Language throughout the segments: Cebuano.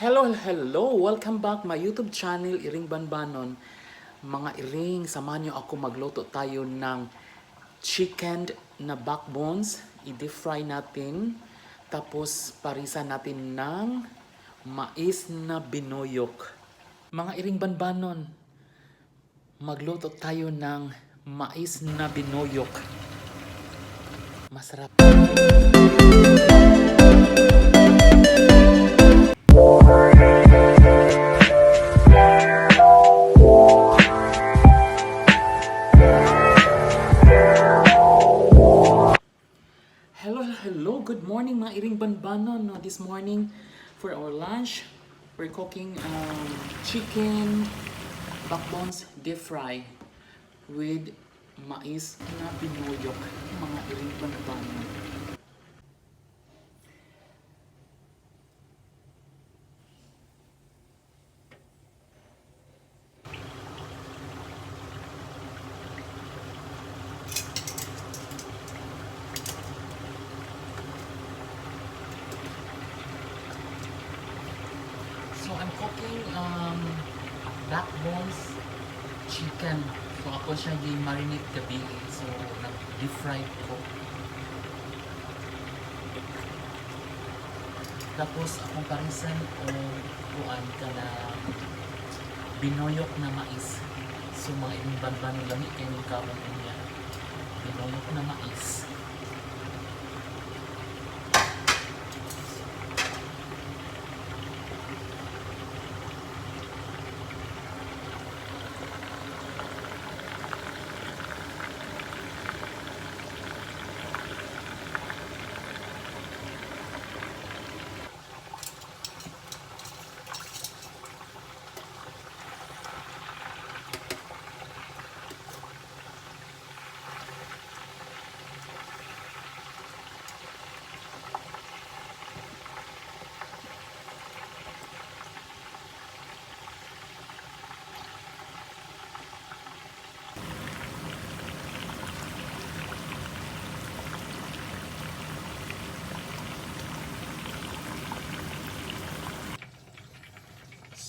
Hello, hello! Welcome back my YouTube channel, Iring Banbanon. Mga Iring, samahan niyo ako, magluto tayo ng chicken na backbones. I-deep fry natin. Tapos parisan natin ng mais na binuyok. Mga Iring Banbanon, magluto tayo ng mais na binuyok. Masarap. Hello, hello. Good morning, mga Iring Banbanon. No, this morning, for our lunch, we're cooking chicken backbones deep fry with mais na binuyok, mga Iring Banbanon. So, I'm cooking backbones chicken. So, ako siya gi-marinate gabi. So, nag-deep fry ko. Tapos, akong parisan o kuan ka na binoyok na mais. So, mga ibang banban, lami kayo ng kaon niya. Binoyok na mais.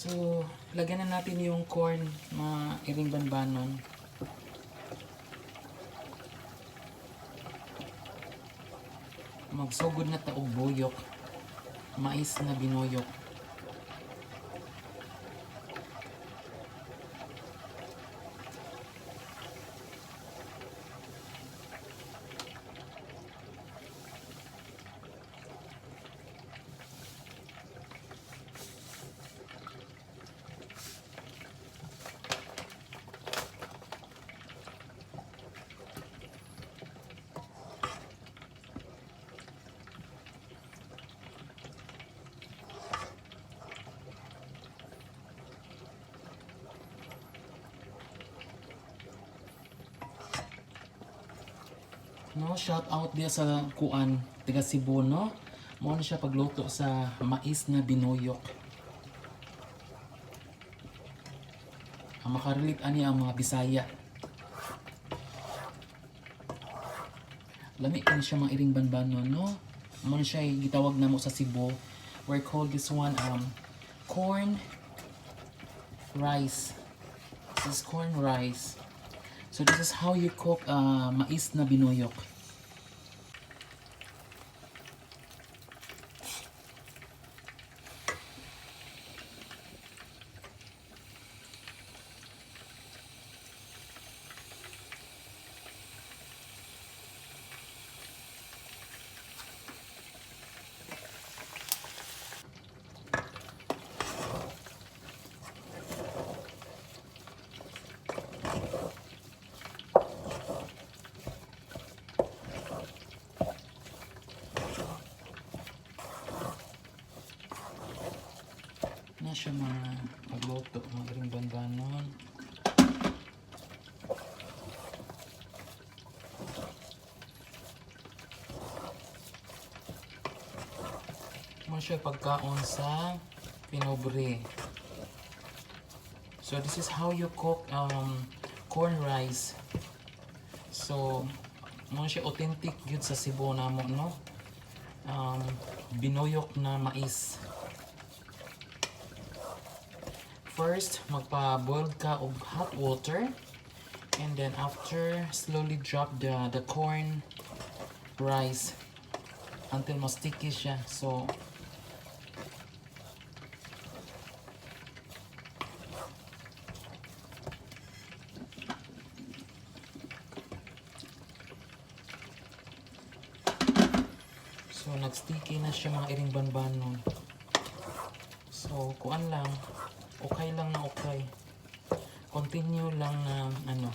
So, lagyan na natin yung corn, mga Iring Banbanon. Magsugod na ta og buyok. Mais na binuyok. No, shout out diya sa kuan, taga Cebu, no. Mao na siya pagluto sa mais na binuyok. Ang makarelate ani ang mga Bisaya. Lami kini siya, mga Iring Banbanon, no. Mao na siya gitawag namo sa Cebu. We call this one corn rice. This is corn rice. So this is how you cook mais na binuyok. Na siya mga pagluto, mga Iring Banbanon. Mo siya pagkaon sa pinobre. So this is how you cook corn rice. So mo siya authentic gyud sa Cebu namo, no. Binuyok na mais. First, magpa-boil ka og hot water. And then after, slowly drop the corn rice until mo sticky siya. So, nag-sticky na siya, mga iring banbanon. So, kuan lang. Okay lang na okay. Continue lang na ano.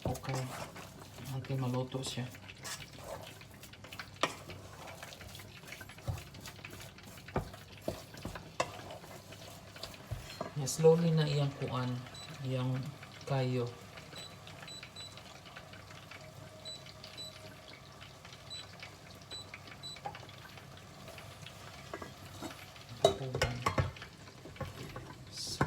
Okay. Until maluto siya. Yeah, slowly na iyang kuan, iyang kayo. Takuban. So,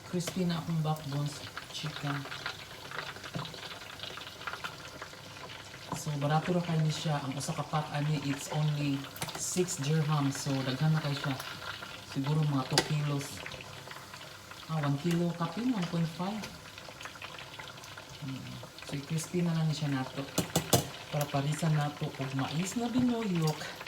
crispy na akong backbones chicken. So, barato ra kay ni siya. Ang usa ka pack ani, it's only 6 dirhams. So, daghan na kay siya. Siguro mga 2 kilos. Ah, 1 kilo kapin, 1.5. So, crispy na lang ni siya nato. Para parisan nato og mais na binuyok.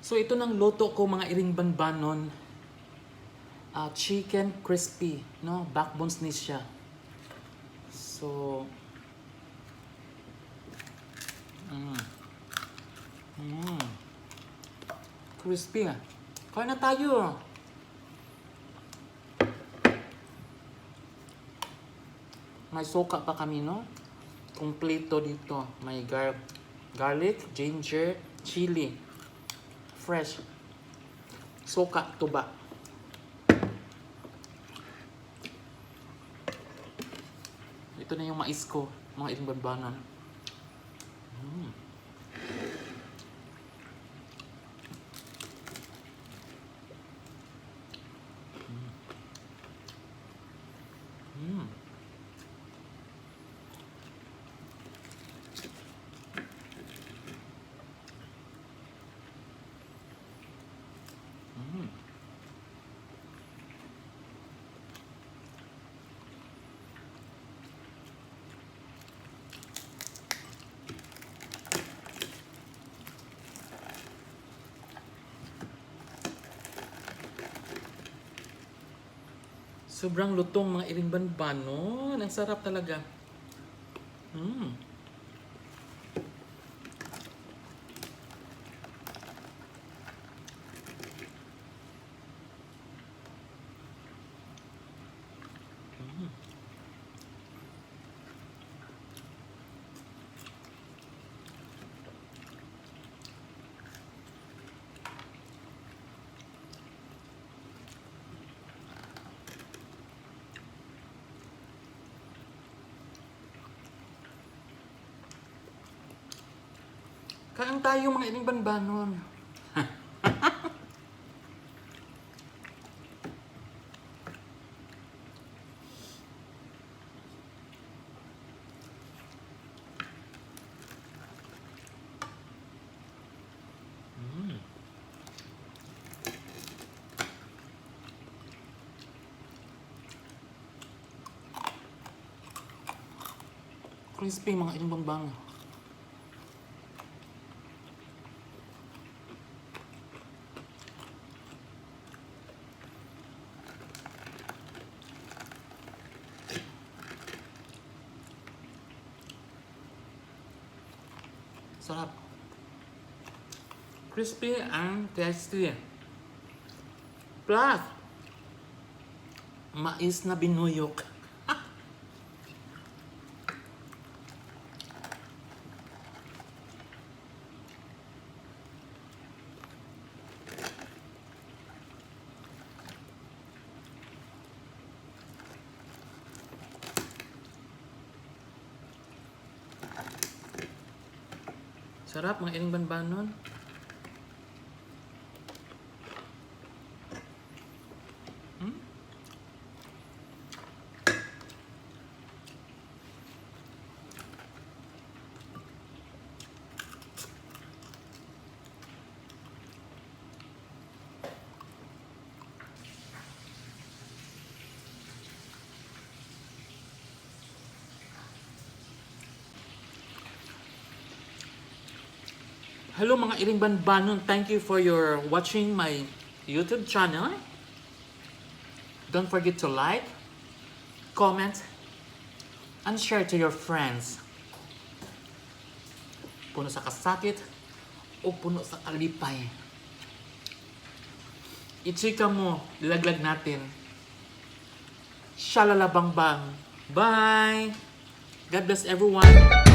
So ito nang luto ko, mga iring banbanon. Ah, chicken crispy, no? Backbones ni siya. So Crispy ah. Kain na tayo. May suka pa kami, no? Kompleto dito. May garlic, ginger, chili. Fresh. Suka, tuba. Ito na yung mais ko, mga iring banbanan. Sobrang lutong, mga iring banbanon. Ang sarap talaga. Kain tayo, mga iring banbanon. Crispy, mga iring banbanon. Sarap. Crispy and tasty. Plus, mais na binuyok. Sarap, mga iring banbanon. Hello, mga iring banbanon. Thank you for your watching my YouTube channel. Don't forget to like, comment, and share to your friends. Puno sa kasakit o puno sa kalipay. Ichika mo, laglag natin. Shalala bang bang. Bye! God bless everyone.